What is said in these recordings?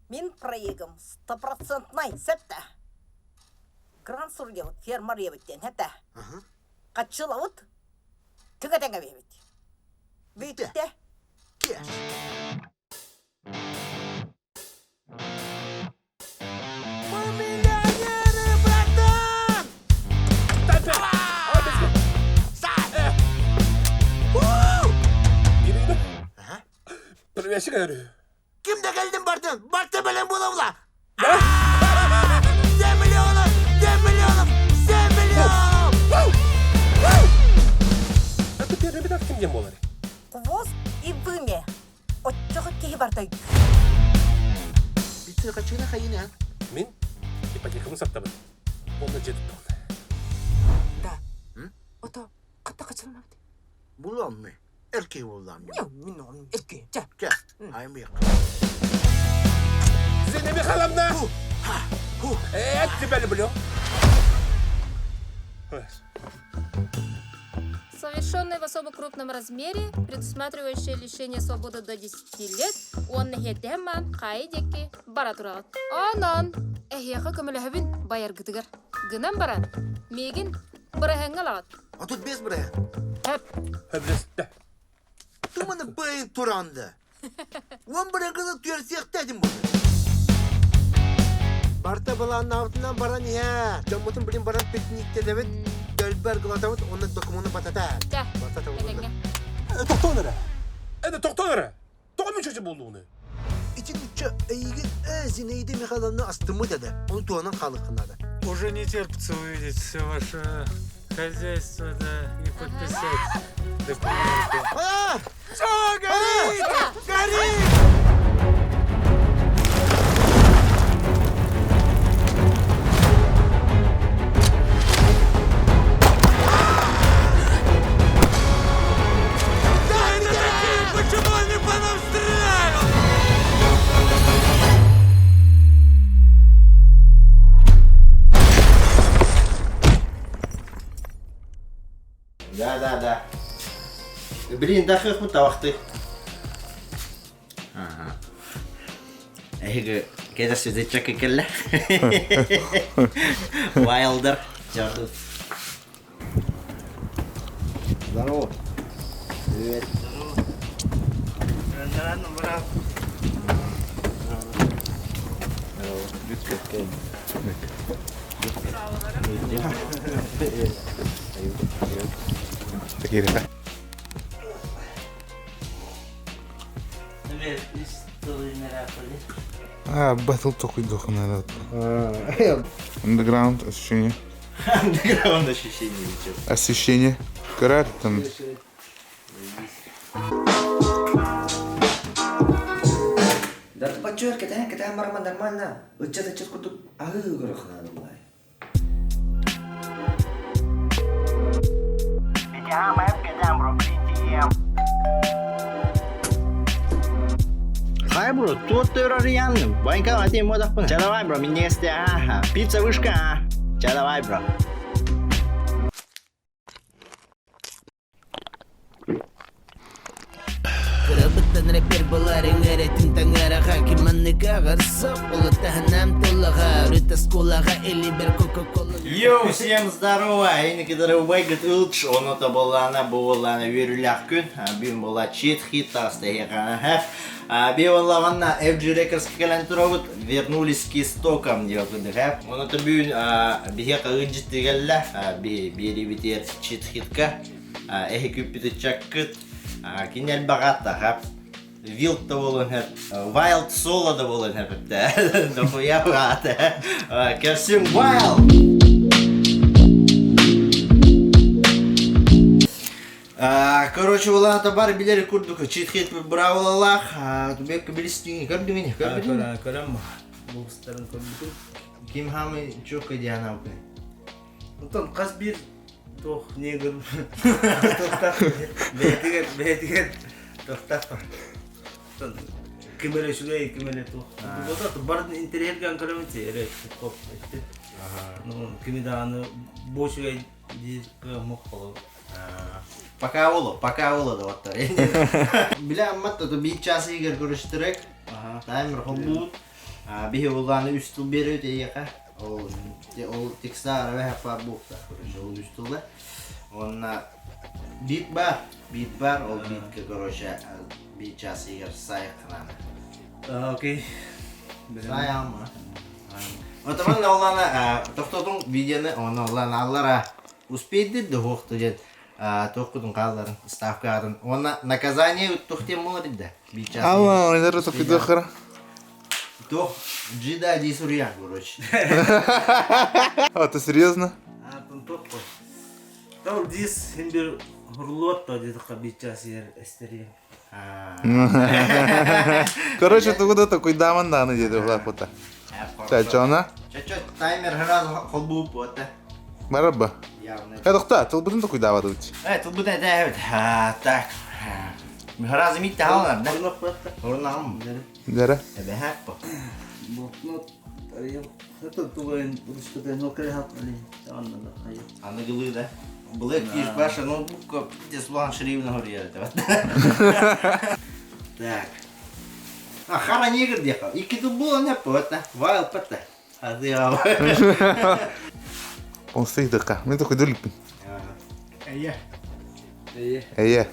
Мин проегым стопроцентнай сөптө. Грант суруйабыт, фермер ийэбит диэн этэ. Хаччылабыт, түҥэ тэҥэбиэбит. Бүттэ. Кеш. Мы миллионеры, братан! Привет, говорю. Ким да кэлдин бардын, барта бэлэм буолабыла. 7 миллионов! 7 миллионов! 7 миллионов! Это первый бедак ким диэн буолар? Хвост и вымя. Оччоҕо киһи барда Битсе хачына хайына. Мин ипотекабын саптабын. Онно дьиэ туттабын. Да. Ото хатта хачылмабыт. Буламмы. Эркей буламмы. Мин он эркей. Ча. Ча. Аймык. Зина Михайловна! Я тебя люблю. Совершенное в особо крупном размере, предусматривающее лишение свободы до 10 лет, уонна иһиэтэһэн хаайы диэки бара тураҕыт. Онон, эһиэхэ көмөлөһөбүн байаргытыгар. Гынан баран, миигин быраһыаҥҥа ылаҕыт. А тут без быраһыан. Хөп. Хөблөстө. Туманы бэйин туранды. Уон бырагыны түөрсиэхтээдим бу. Барта былааннаабытынан баран иһэ. Дьоммутун билин баран пикниктэтэбит, дөлбөр гылатабыт, уонна докумуону батата. Да, Батата этэҥҥэ. Тохтоон эрэ. Это тохтоон эрэ. Тоҕо мүччү буоллугуну? Ити нучча эйигин Зинаида Михайловна астыммыт этэ. Ону туһанан хаалыахха наада. Уже не терпится увидеть все ваше хозяйство, да, и подписать документы. А! Все, горит! Горит! Да, это такие, почему они по нам стреляют? Да, да, да. Блин, дахыхпыт табахты. Ага. Эһиги кэлэр сүзэччэкэ кэллэ. Вайлдер. Жардыс. Здорово. Привет. Здорово. А, батл такой дохнул. Underground ощущение. Underground ощущение. Освещение. Карар там. Да тупачур, кэтэһэн кэтэһэн бараммын нормально. Ыччат ыччат курдук аһыы көрөххүнэ булай. Хай, бро, тут ты Рорьян. Ванька, а ты модахпын. Ча давай, бро, миннесте, аха. Пицца вышка, а. Ча давай, бро. Кырабыттан рэпер булар эҥэрэтин таҥараҕа Ким манныка аҕарсып улутаһынан тулаҕа Үрүт оскуолаҕа илибэр Кока-Кола Йоу, всем здорово! Эйникидер Убайгыт Ылч, ону буоллаана бу буоллаана үөрүүлээх күн. Бүгүн буолла чит хит таастайыхаха. Би буоллаҕына FG Records кэлэн турабыт, вернулись к истокам диэн курдук. Ону бүгүн биһиэхэ ыалдьыттыы кэллэ. Биэрибитигэр чит хитка эһи күппүт ыччаккыт кини элбэх ааттаах Wild да буолуон сөп, Wild Solo да буолуон сөп этэ. Дохуя аата. Көрсүҥ Wild! Короче, улаата бар билер курдук чит-хит браволалаах. Бекка билистиҥи көрдүҥүн? Көрбүтүҥ? Көрөм. Бокстарын көрбүтүм. Ким хамы чөккө диэн алты. Онтон хас биир туох негр туохтаах бэйэтигэр бэйэтигэр туохтаах ким эрэ үчүгэй ким эрэ туох барын интэриэһиргээн көрөбүн эрэ хоп ну кими даҕаны бу үчүгэй диир кыаммыт холобур Пока оло, пока оло да оттор. Билэ аммат то биир час игер көрүстүрек. Таймер холбуут. Биһи улааны үс тыл биэрэбит эйиэхэ. Ол ол текста арабе хаппар буукта. Короче, ол үс тылы. Уонна бит бар, бит бар, ол битке, короче, бир час игер сайыккананы. Окей. Сайамма. Отоман оллана тохтотун видеоны оны оллана аллара успейдир да хуохту дед туохкутун хаалларын ставка атын уонна наказание тух тем болар да бир час Алла, ойнары токуйдахара. Туох джида ди сурья, короче. А, ты серьезно? Атын туох қой. Тал дис хин бир хурлуот то дедикка бир час ер эстерия. Короче, тугуда токуйдаман дааны деді улапыта. Чачона? Чачо таймер сразу холбуп вот. Барабба. Явно. Э, тохта, тылбытын токуйдаабатыбыт. Э, тылбытын этээбит. Так. Разы митте халар, да? Орнам. Дәрә. Эбэһээк по. Блокнот арыйым. Это тугайын ручкада нокре хат али. Анна айы. Аныгылыы да. Блэк Фиш Паша ноутбукка пиздец улахан шрифтин хоруйар этэ. Так. А хара негр диэхэ. Икки тыл буолан эппэ Вайл патта. Азыа. Понсыйдыка. Мен токуйдулиппин. Эйе. Эйе. Эйе.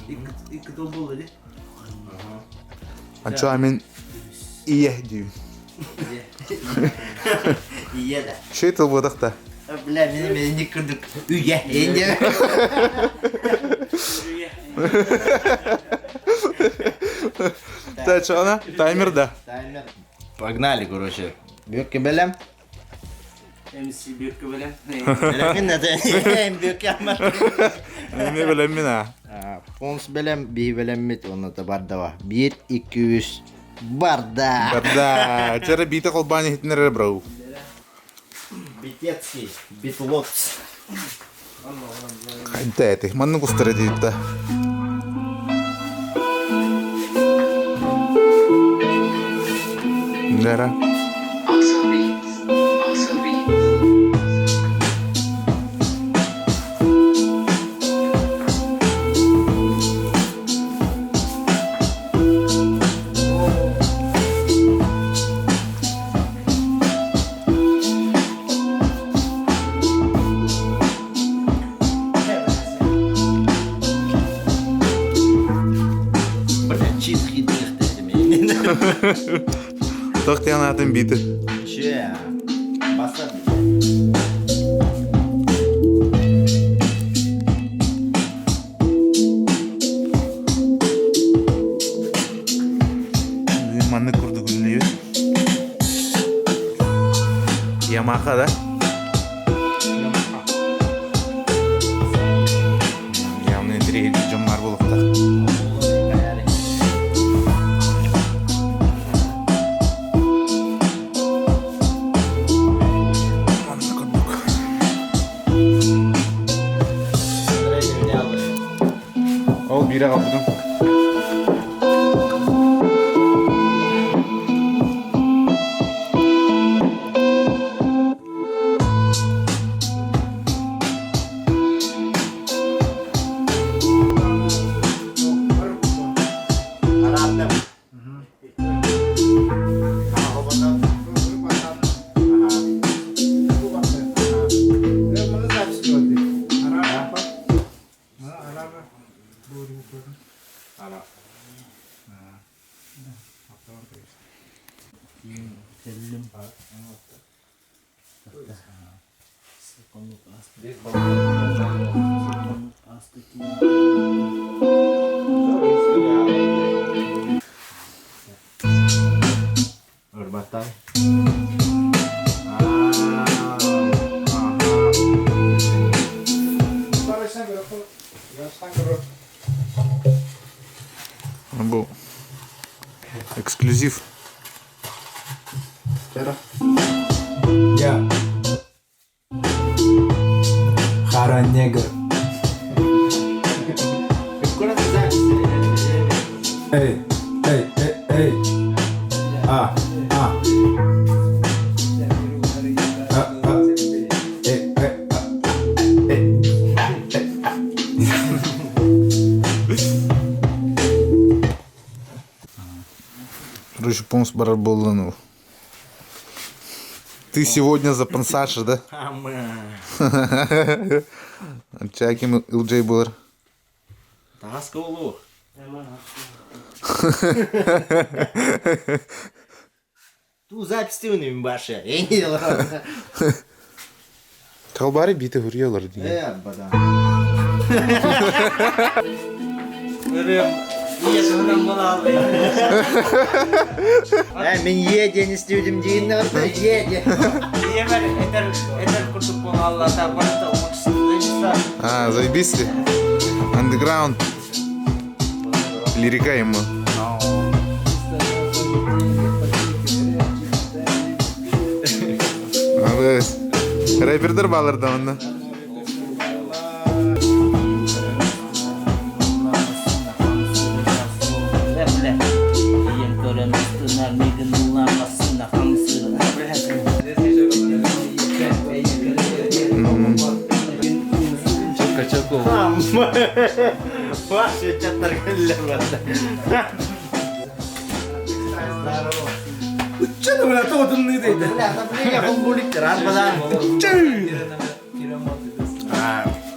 Икки тыл буолла ди. Анча мен ие деймин. Ие да. Шей тыл бодақта. Бля, мени мени кырдык. Үйе. Энде. Чачона, таймер да. Таймер. Погнали, короче. Бөкке белем. MC бөккө белем. Белемин это. Бөкке амар. Эме белем мин а. Понс белем, би белеммит, оны та бардава. 1 2 3 барда. Барда. Чара бите колбани хитнер брау. Битецкий, битлотс. Хайда эти. Манны кустары дейт. Дара. Also beats. Also beats. Бля, чит хит Тохтян атын бите. Че? Басар. Манны курду күллейбит. Ямаха, да? Явно интриги жоммар болуқта. Манны курдук. Ол бире калбытым. Аратым. Теллим. Урбатай. Бу эксклюзив. Я. Хара негр. Эй, эй, эй, эй. А, а. А, а. Эй, эй, а. Эй, эй, а. Короче, понс барар боллану. Ты сегодня за пансаша, да? Чаким ылдьай буолар. Таска улуу. Ту запись ты баша. Талбары биті хурьялар деген. Э, бада. Э, мен е ден истеудім дейін е де. Ийэбэр этэр этэр курдук буолаллата барыта умутсута. А, заебись ли? Underground. Лирика ему. Абыс. Рэпердер балырда онна. Ваши чаттар Уччаны бля, тоҕотуннуу дейdi.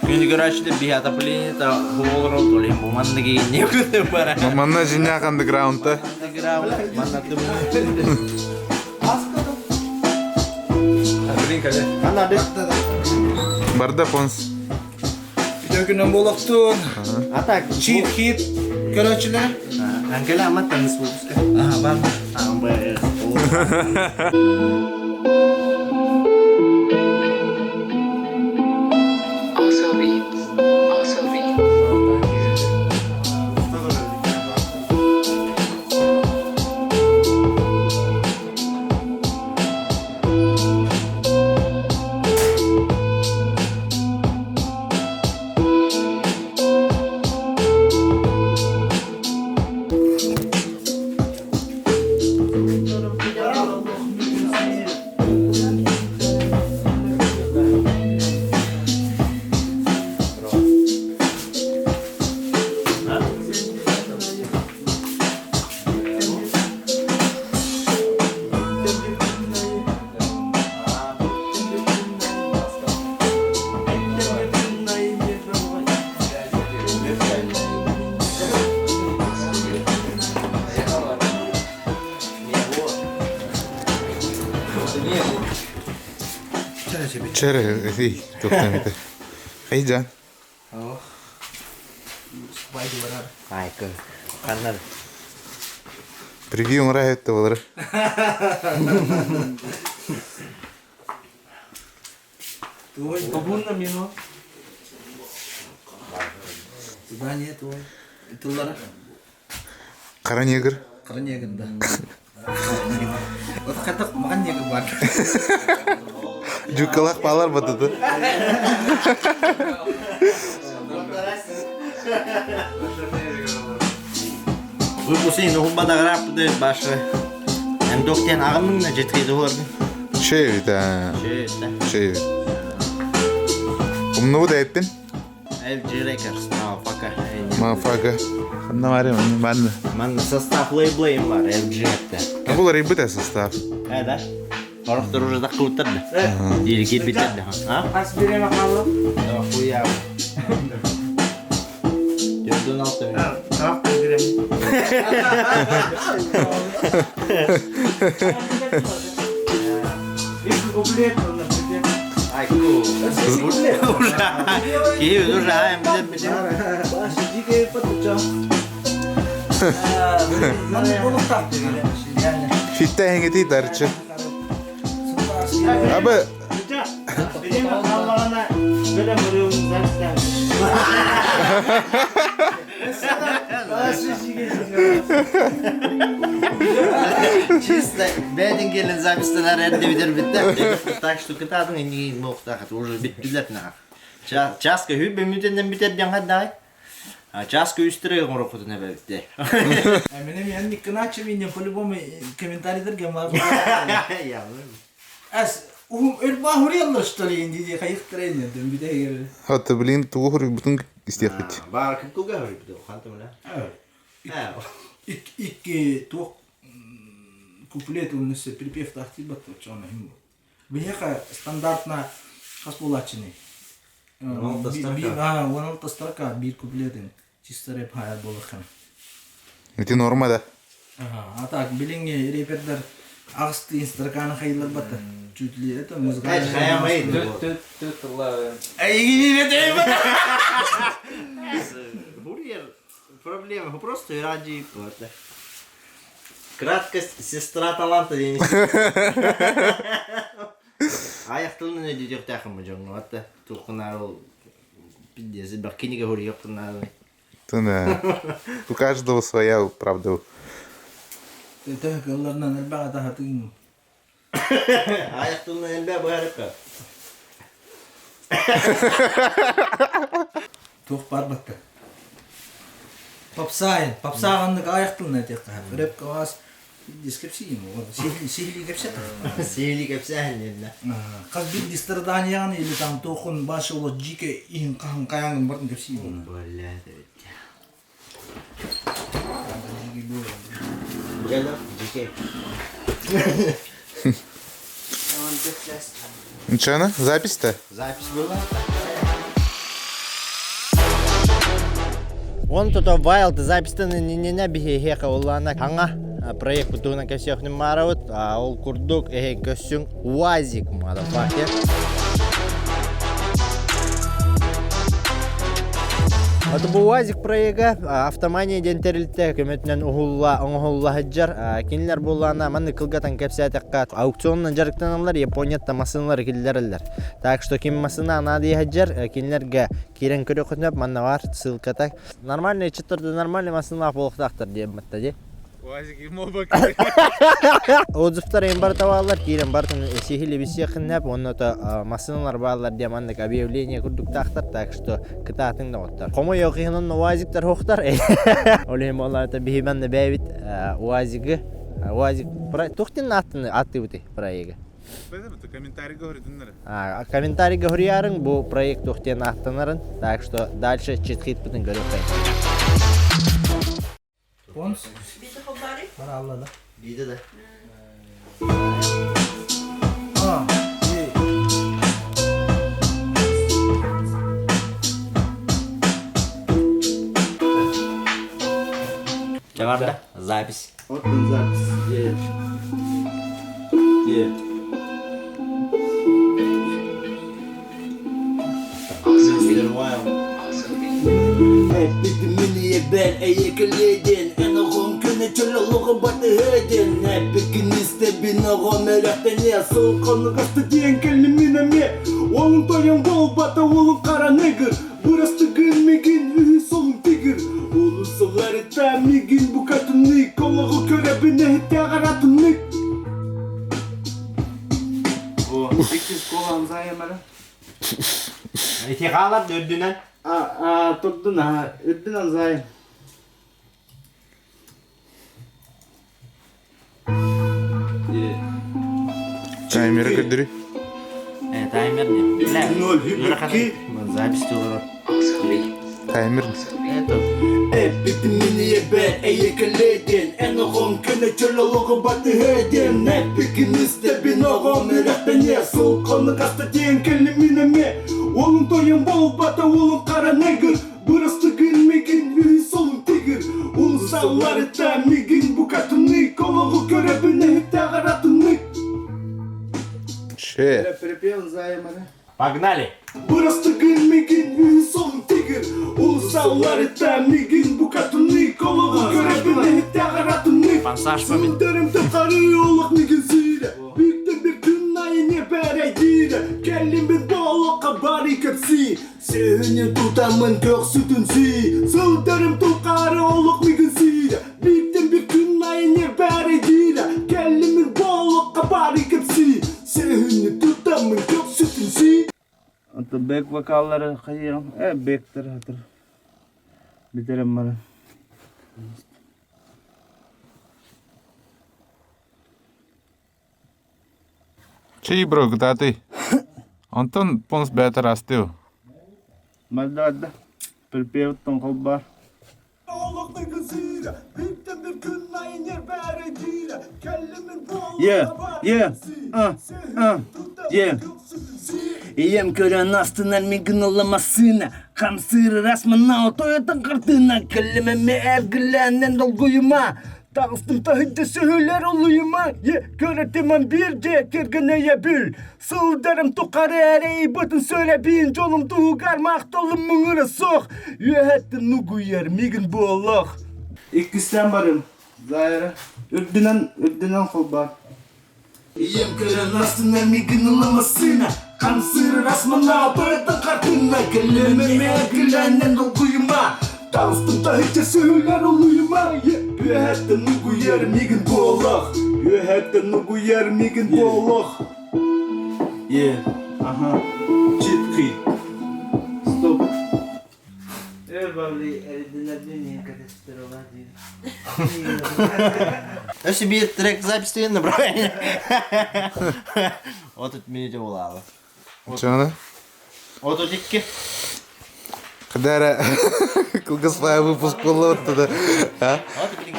Күн көрәчті би отопление та болор толем бу манныги не күтүп бара. Манна жиняк андеграундта. Манна тым. Барда понс. Күнөн болохтун. А так, Чит хит. Көрөчүлөр. Ангела аматтан выпуска. Ага, бар. Also beats. Also beats. Чere, эй, тоқтамайды. Хайжан. Айкы. Каннар. Превью нравится болар. Тобунна мино. Туда нет, ой. Тыллара. Қара негр. Кара негр, да. Вот хатак маган негр бар. Жукалақ балар батыды. Выпусин ухубадаграп башы. Эндоктен агымын жеткизи оларды. Шей, да. Шей, Шей. Умну да эппин. FG Records, motherfucker. Motherfucker. Ханна бари, манна. Манна состав лейблейм бар, FG этте. Бұл рейбіт состав. Э, да? Орохтор уже таккыбыттар да. Или кирбиттер да. А? Ас береме калып. Хуя. Төрдөн алты. Тарап берем. Айку. Уже. Киев уже айм билет Фитте хеңети дарчы. Абы Береме калмагана берем бирөөнүн Чисто бәдин келин записьтер эрде битер битте. Так что кытадың не мохтахат уже биттилер на. Часка хүбе мүтенден битер ден дай. А часка үстүрө горокуту не битте. Мене мен никына чемине по-любому комментарийлерге мар. Ас ухум өлба хурьяллар что ли инди хайык тренер дем бите. Хатты блин, тугу хури бутун истехпит. Бар ким куга хуриб хантым ла. Икки туох куплет уннесе припев тахти бат чона хим. Биһиэхэ стандартна хас буолааччыный? 16 строка. 16 строка биир куплетин чисто рэп хайар буолаххын. Ити норма да. А так билиҥҥи репердер аҕыстыы строканы хайылар бата. Чуть ли это музыкальный. Түт түт тылла. Бурьер проблема просто ради плата. Краткость сестра таланта диэн Аяқ тылын өйдүтүөхтээххин бу дьоҥҥо атта туоххунаар ол пиздец элбэх кинигэ суруйуоххунаары Тына. У каждого своя правда. Төһө кылларынан элбэх атаһатыын. Аяқ тылынан элбэх быһаарыкка. Туох баар батта. Попсаайын, попсааҕаннык аяқ тылынан этиэххэ. Рэп каваас дискепсиим, сиһилии кэпсэтэ. Сиһилии кэпсээһин диэннэ. Хас биир страданияҕын или там туохун башы олох дьиикэ иһин хаһын хайаҥын барын кэпсиим. Блядь, Бгала, дьике. Ничего, запись-то? Запись была. Он тут Wild записьтан иннинэ биһиэхэ улаана хаҥа проект бутугунан кэсиэхнин маарабыт ол курдук эһэ көссүҥ УАЗик motherfucker Аты бу УАЗик проега автомания диэн тэрилтэ көмөтүнэн уһулла оҥоһулла сылдьар. Кинилэр буоллаана маннык кылгатан кэпсээтэххэ аукционунан дьарыктаналлар, Японияттан массыыналары киллэрэллэр. Так что ким массыына наадыйа сылдьар, кинилэргэ киирэн көрүөххүтүнэ манна баар ссылката. Нормальный ыччаттар нормальный массыыналаах буолуохтаахтар диэн батта дии. Отзывтар эм барыта бааллар, киирэн барытын сиһили билсиэххин уонна то массыыналар бааллар диэн маннык объявление курдуктаахтар, так что кытаатыҥ доҕоттор. Хомойуох иһин УАЗиктар хуохтар. Ол иһин буоллаата биһи манна бэйэбит УАЗигы УАЗик туох диэн ааттыны ааттыыбытый проегы? Комментарийга хоруйдуннар. Комментарийга хоруйаарыҥ бу проект туох диэн ааттанарын, так что дальше читхитпытын көрүөххэйин. Понс. Баралла да. Биде да. А, ей. Чаварда, запись. Вот он запись. Е. Е. Mr. Wild. Эппитимин эйэкэлиэдин Эн оҕом күнэ чөл олоҕу батыһыадын Эппикин истэбин оҕом үрэхтэниэ Сыл хонук аста диэн кэллим мин эмиэ Уолун тойон буолбата уолун хара негр Бырастыгын мигин үһүс олун тигир Улусаларыта мигин букатыннык Олоҕу көрөбүн эһиттээҕэр атыннык Иккис колан заемара. Ити хаалар үрдүнэн. А, турдун, а, үрдүнэн займ. Таймеры көрдөрүй. Таймер не. Ноль, Запись олорор. Таймер. Эппитимин ийэбэр эйэкэлээтин Эн оҕом көнө чөл олоҕу батыһыадын Эппикин истэбин оҕом үрэхтэниэ Сыл хонук аста диэн кэллим мин эмиэ Уолун тойон буолбата уолун хара негр Бырастыгын мигин үһүс олун тигир Улусалларыта мигин букатыннык Олоҕу көрөбүн эһиттээҕэр атыннык Че. Припев займаны. Погнали! Бырастыгын мигин үһүс олун тигир Улусалларыта мигин букатыннык Олоҕу көрөбүн эһиттээҕэр атыннык Форсаж память. Сылдарым тухары олох мигин сиирэ Бииртэн bir күн айы бэрэйдиирэ Кэллим бит бу олоххо бары кэпсии Сүһүнү тутаммын көхсүтүн сии Сылдарым тухары олох мигин сиирэ Бииртэн bir күн айы бэрэйдиирэ Кэллим бит бу олоххо бары кэпсии Сүһүнү тутаммын көхсүтүн сии Ото бэк вокаллары хайыам. Э, бэктер хатыр. Битерем бары. Чей бро, кытаатый. Онтон понс бээтэр астыу. Мальда Припевтон холбар. Yeah, yeah, uh. Е. Ийэм көрөн астынар миигин ылла массыына Хамсыыр ыраас манна отойотон хартыына Кэллимэммэ эргиллээннэн долгуйума Таҕыстым таһырдьа сөһүлэр олуйума Е көрөтүмэн биир дьиэ кэргэн өйөбүл Сылдарым тухары эрэйбытын сөрэбин Дьолум туһугар махталым муҥура суох Үөһэттэн нугуйар миигин буоллах Иккистээн барым Зайра үрдүнэн үрдүнэн холбоо Ийэм көрөн астына миигин ыла массыына Хамсыыр ыраас манна барытын хартыына Кэллэмэмэ күлээннэн долгуйума Таҕыстым таһычча сүһүлэр олуйума Үөһэттэн угуйар миигин буолах Үөһэттэн угуйар миигин буолах Е, ага, читкий. Стоп. Өр бабли эрдинэрдин иһин кэтэстэр ола диир. Өссө биир трек запись набрали. Вот тут минуте булаалы. Чаны? Вот тут икки. Когда кылгас выпуск буолла тогда. А? Вот билигин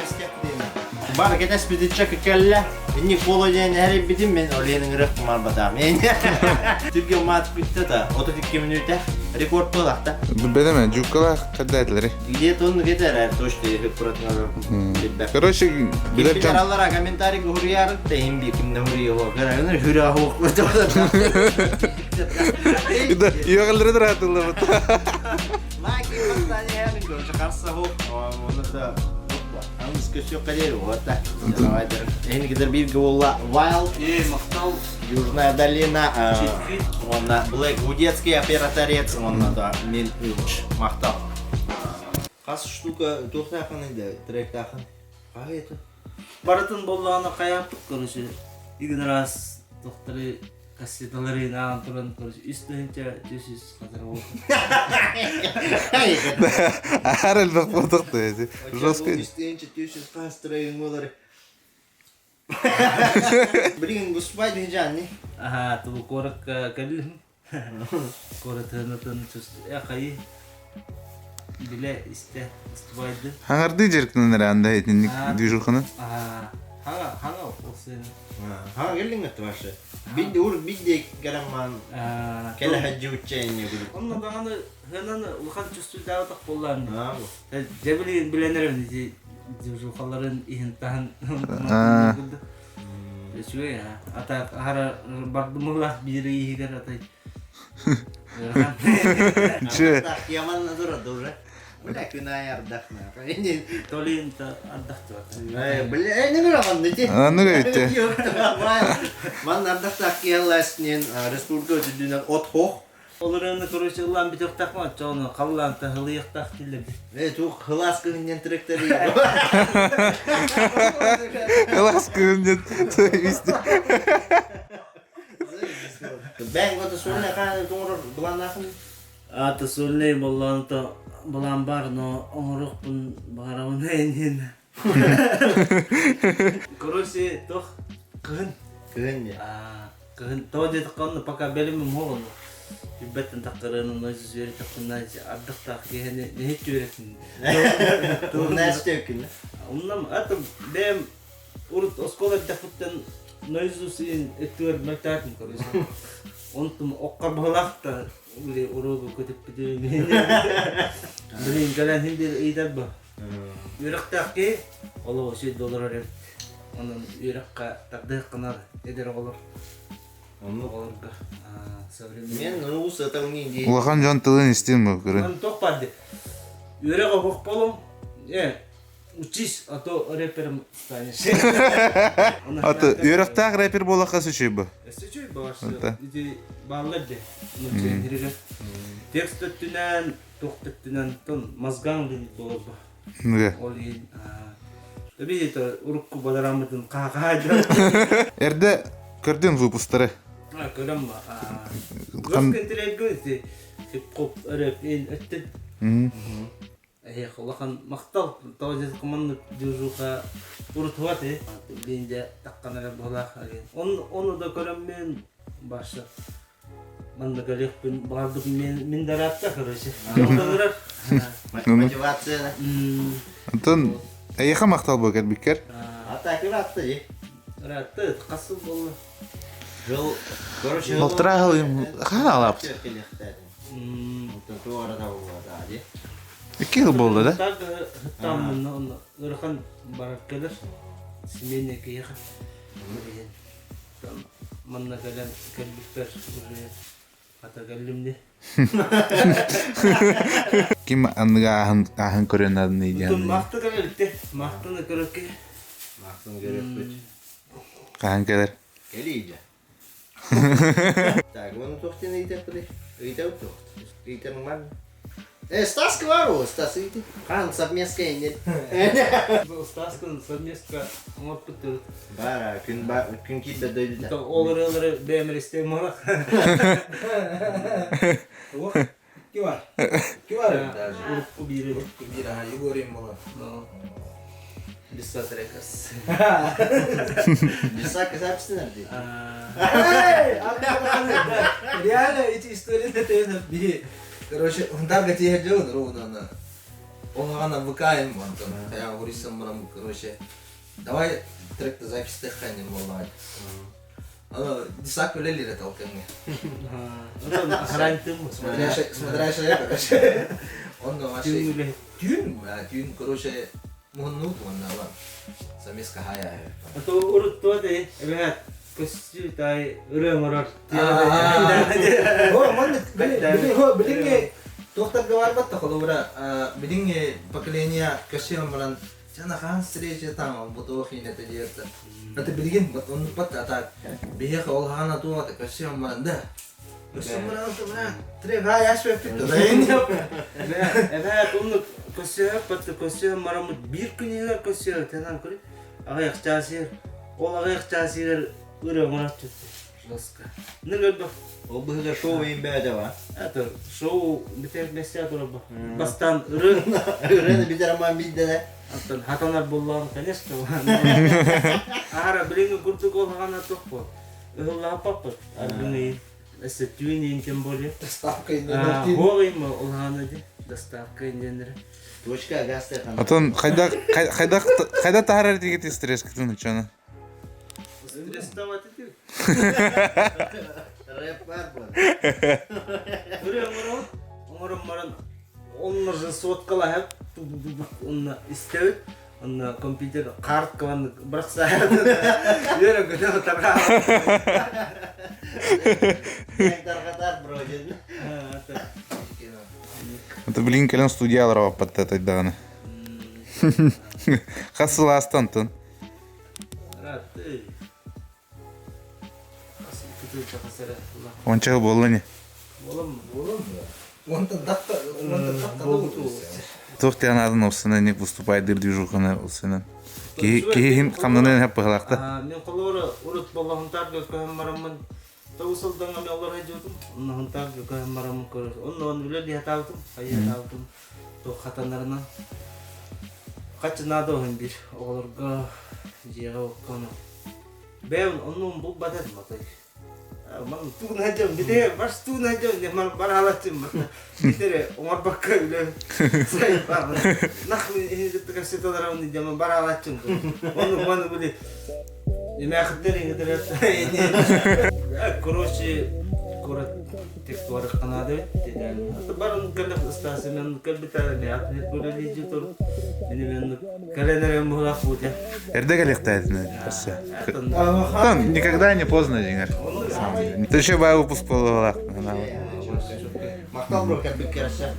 Бар кэтэс бүтүччэ кэллэ. Инник буолуо диэн эрийбитим мен Оленин ырыах кумарбатаам. Түргэн маат бүттэ да, 32 мүнүүтэ рекорд буолахта. Бэлэме, жуккалаах каддаатылары. Где-то он где-то эрэр точно билбэт. Короче, билэр дьон. Аллара комментарий хуруяр, тэйин би кимне хуруйо. Көрөҥөр хүрэ хук. Да, йогаллары дыратыллыбыт. Лайк поставили, короче, қарса хук. Оны да Wild, Южная долина, онна Black Гудецкий операторец, онна да Мин Илч мақтал. Қас штука туохтаахын инде тректаахын. Қай это? Барытын боллаҕына хайааппыт короче игин раз тохтары кассеталары наан туран короче үс тыһыынча 300 хатар Аар элбэх буолдук да жестко. Үс тыһыынча 300 хас трегин болар. Билигин гуспай дыһыжаанни. Аха, тубу куоракка кэллим. Куоратыһынатын хайы билэ истэ ыстыбайды. Хаңарды жеркнен анда итинник движуханы. Хага, хага олсын. Хага келлиң өттү башы. Бидди ур бидди керамман келе хаджи уччайын күлүп. Онно даҕаны хананы улахан чувствуйдаабатах буоллаан. Дьэбили билэнэрин ити движухаларын иһин таһын Үчүгэй ата хара бардымылах биир иһигэр атай. Че? Яман назар уже. Бля, күн ай ардахна. Толин ардахты. Бля, не граман ити. Аны өйтте. Ман ардахта киялласнен республика өтүдүнөн от хох. Олорunu короче ыллаан бүтүөхтаах чону халлаан тахылыйахтаах тиллерди. Э, тух хылас кыһыннен тректери. Хылас кыһыннен исти. Бәң гота сольный кааны тоңорор былааннаахын. Ата сольный боллаанта былаан бар, но оҥоруохпун баҕарабын эйнин. Короче, тох кыһын. Кыһын не? Кыһын тоҕо диэтэххэ онно пока бэлэмим суох онно. Билбэттэн тахтарыанын нойсус үөрэтэхпин ардахтаах киһини нэһит үөрэтин. Умнаачты өкүн. Умнам ата бэйэм урут оскуола эрдэхпиттэн наизусть өттүгэр мөлтөөтүм короче. Онтум оккор баһылаах били уруогу көтүппүтүм. Блин, кэлэн хин биир ыйдар бу. Үөрэхтээх киһи олох үчүгэй доллар эбит. Онон үөрэххэ тардыаххынар эдэр оҕолор. Оҕолорго современный. Мен уус атамнын дии. Улахан дьон тылын истин бу көрүн. Онон туох баар дии. Үөрэх оһох болуҥ. Э, учись, а то рэпером станешь. Аты үөрэхтээх рэпер буолахха сүчүй бу. Сүчүй баҕар ити бааллар де. Текст өттүнэн, туох өттүнэн тон мозган буолар бу. Ол иһин Эби урукку бадараммытын хаахаа Эрдэ көрдүн выпустары. Көрөм. Жестко хип-хоп рэп өттүн. Эһиэхэ улахан махтал тоҕо диэтэххэ маннык движуха урутуһуат ээ. Билигин дьэ таххан эрэ быһыылаах Ону да көрөммүн баша манна кэлиэхпин баҕарбытым мин да ыраатта короче. Ыҥырар. Мотивация. Онтон эйиэхэ махтал буо кэлбиккэр. А так ыраатта дии. Ыраатта хас сыл буолла? Жыл, короче, Полтора жыл хаан алаппыт. Икки жыл буолла да? Так там ыарахан барар кэлэр семейный киһиэхэ. Манна кэлэн кэлбиппэр уже хата кэллим дии. Ким анныга ааһын ааһын көрөн адыный диэн. Махты көрөлүктэ. Махтаны көрөккө. Махтаны көрөкпүт. Хаһан кэлэр? Кэлиий дьэ. Так, уонна туох диэн ыйытыахпытый? Ыйытабыт туох? Ыйытарым Э, Стас Квару, Стас ыйытый. Хаан совместка нет. Стаскын совместка оҥорпут төрүт. Бара, күн ба күн киирбэт дойдута. Ол ырыалары бэйэм истэм морах. Туох? Икки бар. Икки бар даже. Урукку биири. Урукку биир аха Егорим буолар. Бисат Рекордс. Бисак записанар дии. Реально эти истории это биһи короче унтарга тиэһэр дьон ровно Оһаҕана ВК-им онтон хайаҕа уруйсан баран короче давай тректа запись ханнем буоллаҕай. Аны дисак үлэлиир этэ ол кэмҥэ. Смотрящая, короче. Онно вообще түүн, түүн, короче, муһуннуут уонна ылан самиска хая. А то урут туоте эбэт көстүү тай ырыа оҥорор. О, маннык билиҥҥи туохтарга барбат да холобура билиҥҥи поколение көссүөн баран Чана хаан встреча там бутуох иинэтэ диэтэ. Это билигин оннук бат а биһиэхэ ол хаана туох көссүөн баран да көссүөн баран бра трек ай ас өппүт Эбээт оннук көссүөһөп көссүөһөн мараммыт биир күнүгэр көссүөһө тэнан көрү аҕыйах чаасыгар ол аҕыйах чаасыгар ырыа оҥороччу жестко. Ну өлбөх. Ол быһыга шоу имбээдэ ба. Это шоу битер бэсэ турабы. Бастан ыры. Ырыны битер аман бидде Аттан хатанар буллаан, конечно. Ара билиҥи курдук ол хагана тохпо. Ыһыллааппаппыт. Аргыны эссе түүн тем более. Доставка Хоҕыйма ол хагана ди. Доставка инденери. Точка гасты Отон хайда хайда хайда таһарар дигит стресс кытын учаны. Стресстовать этибит. Рэп бар бу. Ырыа оҥорон, оҥорон баран онно же соткалаһып онно истэбит. Онно компьютер карткалан бырахсаат. Үөрэ көтө тарҕаа. Тарҕатар бро дедин. Это блин кэлэн студиялара баппатта тайдаҕына. Хас сыл аастан тын? Онча буолла не? Туох диэн аатын ылсынан не выступайдыр движуханы ылсынан. Киһи хамнанан хаппыһалаахта. Мен холоро урут боллоһунтаарга көһөн бараммын тоҕус сылдан ами олор хайдьыбытым. Онно көһөн бараммын көрөр. Онно он үлэ диһатаабытым, хайыатаабытым. Туох хатанарынан. Хаччы наада оһун бир оҕолорго дьиэҕэ оккону. Бэйэм оннун булбат этим матай. Ман тугун хадьам бите бас тугун хадьам не ман баралатым битере оҥорбакка үлэ сайбаан нах кассеталарым дьама баралатым ону маны били эмээхиттер иҥитер короче курат тектуары канады барын кэлэх ыстаасымен кэлбитэ атын көрөлиджи тур мини мен кэлэнэрем буолах бутя Эрдэ кэлиэхтээтин Там никогда не поздно дьиҥэр. Ты еще баа выпуск буолуолаах. Махтал бро кэлбит кересе.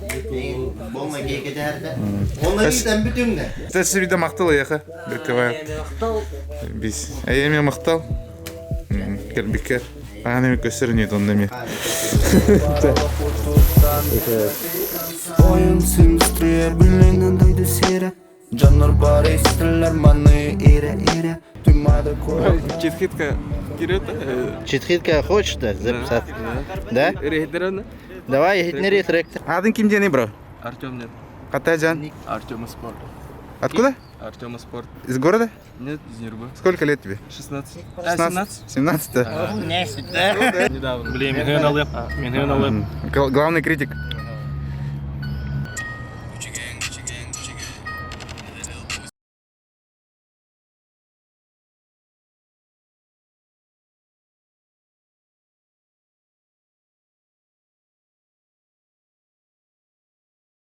Болма кейкетээрде. Оны итен бүтүңнэ. Тэсси вида махтал эйэхэ. Беккебай. Бис. Эйэме махтал. Кэлбиккэр. Аан эми көстөр не тонна ми. Oyun быстрее билинен дойду сире Дьоннор бары истэллэр маны ире ире Туймада Читхитка кирет. Читхитка хочешь да записать? Да? Рейдераны. Давай, хитнери трек. Адын ким дени, бро? Артем нет. Ката Жан. Артем Спорт. Откуда? Артема Спорт. Из города? Нет, из Нюрбы. Сколько лет тебе? 16. А, 17. 17 да? Недавно. Блин, мен алып. Мен алып. Главный критик.